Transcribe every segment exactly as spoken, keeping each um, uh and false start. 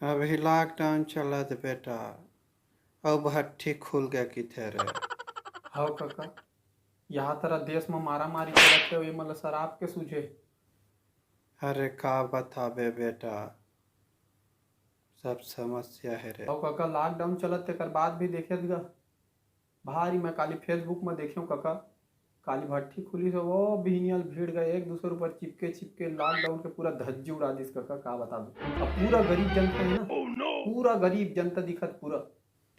अभी लॉकडाउन चलत बेटा, अउ भट्ठी खुल गे किथे रे। हव कका, यहाँ तरह देश म मारा मारी चलत हे, ये मतलब शराब के सूझे। अरे का बताबे बेटा, सब समस्या हे रे। अउ कका, लॉकडाउन चलत तेकर बाद भी देखे गा, भारी मैं काली Facebook म देखेंव कका, काली भट्ठी खुलिस हे, वो बिहनिया ल भीड़ गए एक दूसर ऊपर चिपके चिपके लॉकडाउन के पूरा धज्जी उड़ा दिस कका, का बता दो। अब पूरा गरीब जनता है ना, पूरा गरीब जनता दिखत पूरा।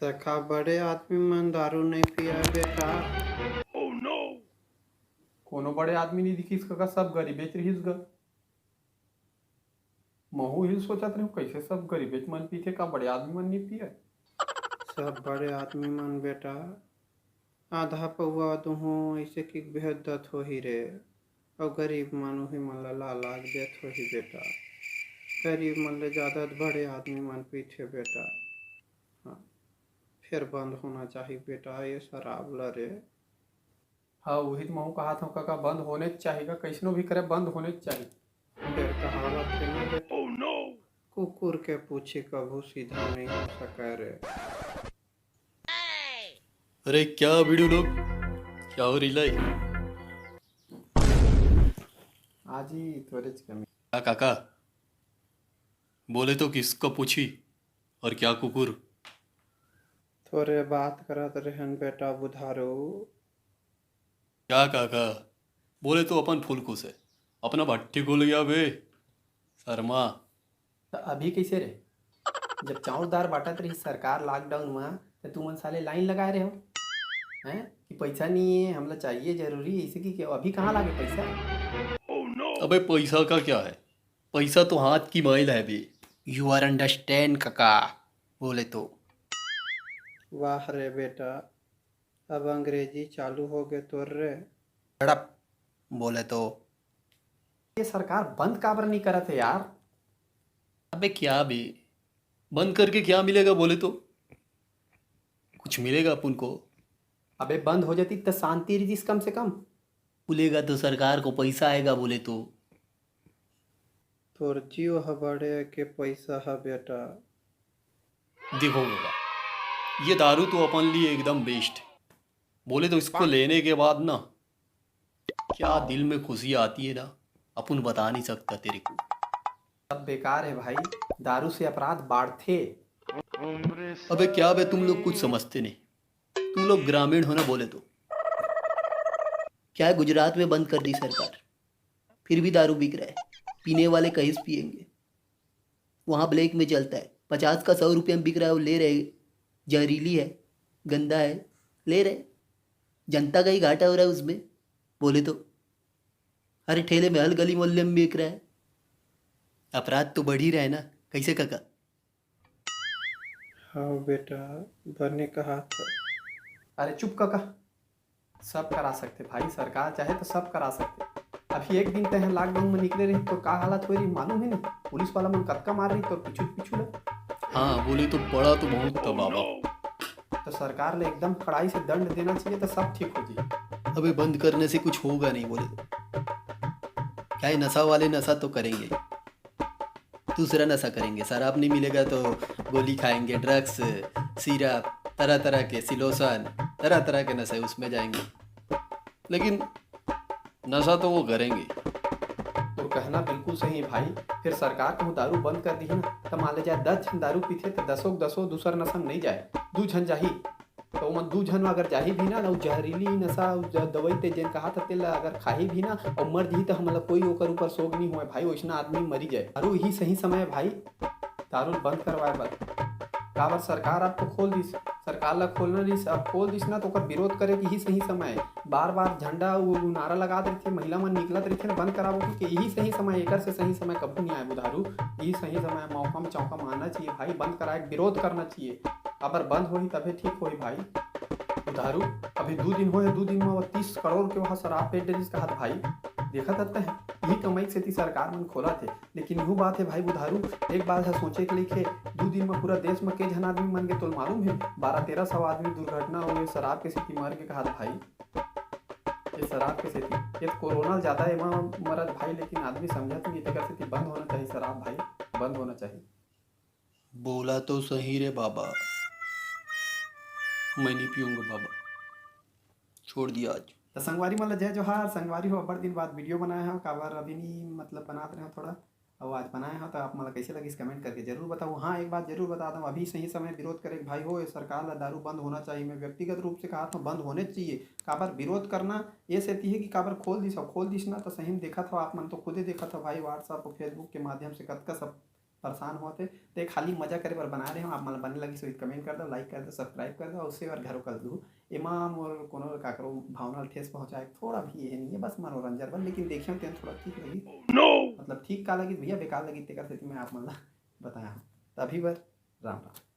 तका बड़े आदमी मन दारू नहीं पिया बेटा। कोनो बड़े आदमी नहीं दिखिस कका, सब गरीबेच रहिस गा। महू ही सोचत रहूं, कैसे सब गरीबेच मन पीथे, का बड़े आदमी मन नहीं पिए? सब बड़े आदमी मन बेटा, आधा पौवा दुहूं ऐसे कि भेज दत होही रे, अउ गरीब मन उही मन ला ला लाग देत होही बेटा। गरीब मन ले ज्यादा बड़े आदमी मन पीथे बेटा। हाँ, फेर बंद होना चाहिए बेटा ये शराब ला रे। हाँ, उही तो महू कहा था कका, बंद होने चाहिए, कैसनो भी करे बंद होने चाहिए। फेर कहावत हे ना बेटा, कुकुर के पूछी कभू सीधा नहीं हो सके रे। अरे क्या भिड़ू लोग, क्या हो रही लाई? आज ही तोरेच कमी। क्या काका, बोले तो किसको पूछी और क्या कुकुर? तोरे बात करत रहन बेटा बुधारू। क्या काका, बोले तो अपन फुल खुश है, अपना भट्ठी खुल गया बे शर्मा। त अभी कैसे रे? जब चाउर दार बांटत रही सरकार लॉकडाउन म, त तू मन साले लाइन लगाए रहे हो, हैं कि पैसा नहीं है, हमला चाहिए जरूरी, ऐसे कि क्या? अभी कहाँ लागे पैसा? अबे पैसा का क्या है, पैसा तो हाथ की मैल है बे। You are understand कका, बोले तो। वाह रे बेटा, अब अंग्रेजी चालू हो गए तोर रे। शट अप, बोले तो। ये सरकार बंद काबर नहीं करत है यार? अबे क्या बे, बंद करके क्या मिलेगा बोले तो? कुछ मिलेगा अपन को? अबे बंद हो जाती त शांति रहितिस कम से कम। खुलेगा तो सरकार को पैसा आएगा बोले तो। तोर जीव ह बड़े के पैसा ह बेटा। देखो बाबा, ये दारू तो अपन लिए एकदम बेस्ट। बोले तो इसको लेने के बाद ना क्या दिल में खुशी आती है ना, अपन बता नहीं सकता तेरे को। सब बेकार है भाई, दारू से अपराध बाढ़थे। अबे क्या बे, तुम लोग कुछ समझते नहीं, तुम लोग ग्रामीण हो ना बोले तो। क्या है, गुजरात में बंद कर दी सरकार, फिर भी दारू बिक रहा है, पीने वाले कहीं से पियेंगे? वहाँ ब्लैक में चलता है, पचास का सौ रुपये में बिक रहा है, वो ले रहे, जहरीली है, गंदा है, ले रहे, जनता का ही घाटा हो रहा है उसमें। बोले तो हर ठेले में, हर गली मोहल्ले में बिक रहा है। अपराध तो बढ़ ही रहा है ना, कैसे काका? हाँ बेटा, बने कहा था। अरे चुप काका, सब करा सकते भाई, सरकार चाहे तो सब करा सकते। अभी एक दिन तैं लॉकडाउन में निकले रही तो का हालत हो रही मालूम है नहीं? पुलिस वाला मन कतका मार रही तो पीछू पीछू ला। हाँ बोले तो पड़ा तो बहुत था बाबा। तो सरकार ले एकदम कड़ाई से दंड देना चाहिए तो सब ठीक हो जाए। अबे बंद करने से कुछ होगा नहीं बोले तो। क्या है, नशा वाले नशा तो करेंगे ही। दूसरा नशा करेंगे, शराब नहीं मिलेगा तो गोली खाएंगे, ड्रग्स, सिरप, तरह तरह के सिलोसन, तरह तरह के नशे उसमें जाएंगे, लेकिन नशा तो वो करेंगे। तो कहना बिल्कुल सही है भाई। फिर सरकार कहूँ दारू बंद कर दी है ना, तो मान ले जाए दस झन दारू पीथे तो दसों के दसों दूसर नशा में नहीं जाए, दू झन जाही। तो ओमन दू झन अगर जाही भी ना, ना उ जहरीली नशा, उ ज-, दवाई ते जेन कहा था तेला अगर खाही भी ना और मर जही तो हमला कोई ओकर ऊपर सोग नहीं होए भाई, वैसना आदमी मरी जाए। दारू ही सही समय है भाई दारू बंद करवाए बर। काबर सरकार आपको खोल दिस, सरकार ला खोलना रहिस, अब खोल दिस ना तो ओकर विरोध करे के ही सही समय है। बार बार झंडा उ नारा लगा देथे, महिला मन निकलत रहिथे बंद कराबो के, यही सही समय, एकर से सही समय कभू नहीं आए बुधारू। यही सही समय मौका में चौका मारना चाहिए भाई, बंद कराए के विरोध करना चाहिए। अबर बंद होही तभे ठीक होही भाई। बुधारू, अभी दू दिन होए, दू दिन में वो तीस करोड़ के वहाँ शराब बेच डरिस कहत भाई, देखत हत्ते हैं, यही कमाई के सेती सरकार मन खोलत हे। लेकिन इहू बात है भाई बुधारू, एक बात है सोचे के लेखे, दू दिन में पूरा देश में के झन आदमी मन के तोल मालूम है, बारह तेरह सौ आदमी दुर्घटना हो गए शराब के सेती मर के कहत भाई, ये शराब के सेती। ये तो कोरोना ज्यादा एमा मरत भाई, लेकिन आदमी समझत नहीं, तेकर सेती बंद होना चाहिए शराब भाई, बंद होना चाहिए। बोला तो सही रे बाबा, मैं नहीं पीऊंगा बाबा, छोड़ दिया आज। तो संगवारी मन ल जय जोहार। संगवारी हो, अब्बड़ दिन बाद वीडियो बनाए हो, काबर अभी नहीं, मतलब, बनात रहे हो थोड़ा, और आज बनाए हो। तो आप मन ल कैसे लगिस, कमेंट करके जरूर बताओ। हाँ, एक बात जरूर बता दूँ, अभी सही समय विरोध करे के भाई हो, ये सरकार ला दारू बंद होना चाहिए। मैं व्यक्तिगत रूप से कहा था, बंद होने चाहिए। काबर विरोध करना ये सेती है कि काबर खोल दिस हो, खोल दिस ना तो सही में देखत हो, आप मन तो खुदे देखत हो भाई, WhatsApp और Facebook के माध्यम से कतका सब परेशान होत हे। तो ये खाली मजा करे बर बना रहे हो, आप मन ल बने लगिस होही त कमेंट कर दो, लाइक कर दो, सब्सक्राइब कर दो, और शेयर घलो कर दो। एमा मोर कोनो काकरो भावना ल ठेस पहुंचाए थोड़ा भी ये नहीं है, बस मनोरंजन बर। लेकिन देखे तेन थोड़ा ठीक लगी, मतलब ठीक का लगी भैया, बेकार लगी, तेकर सेती मैं आप मन ल बताया हूँ। तभी बर राम राम।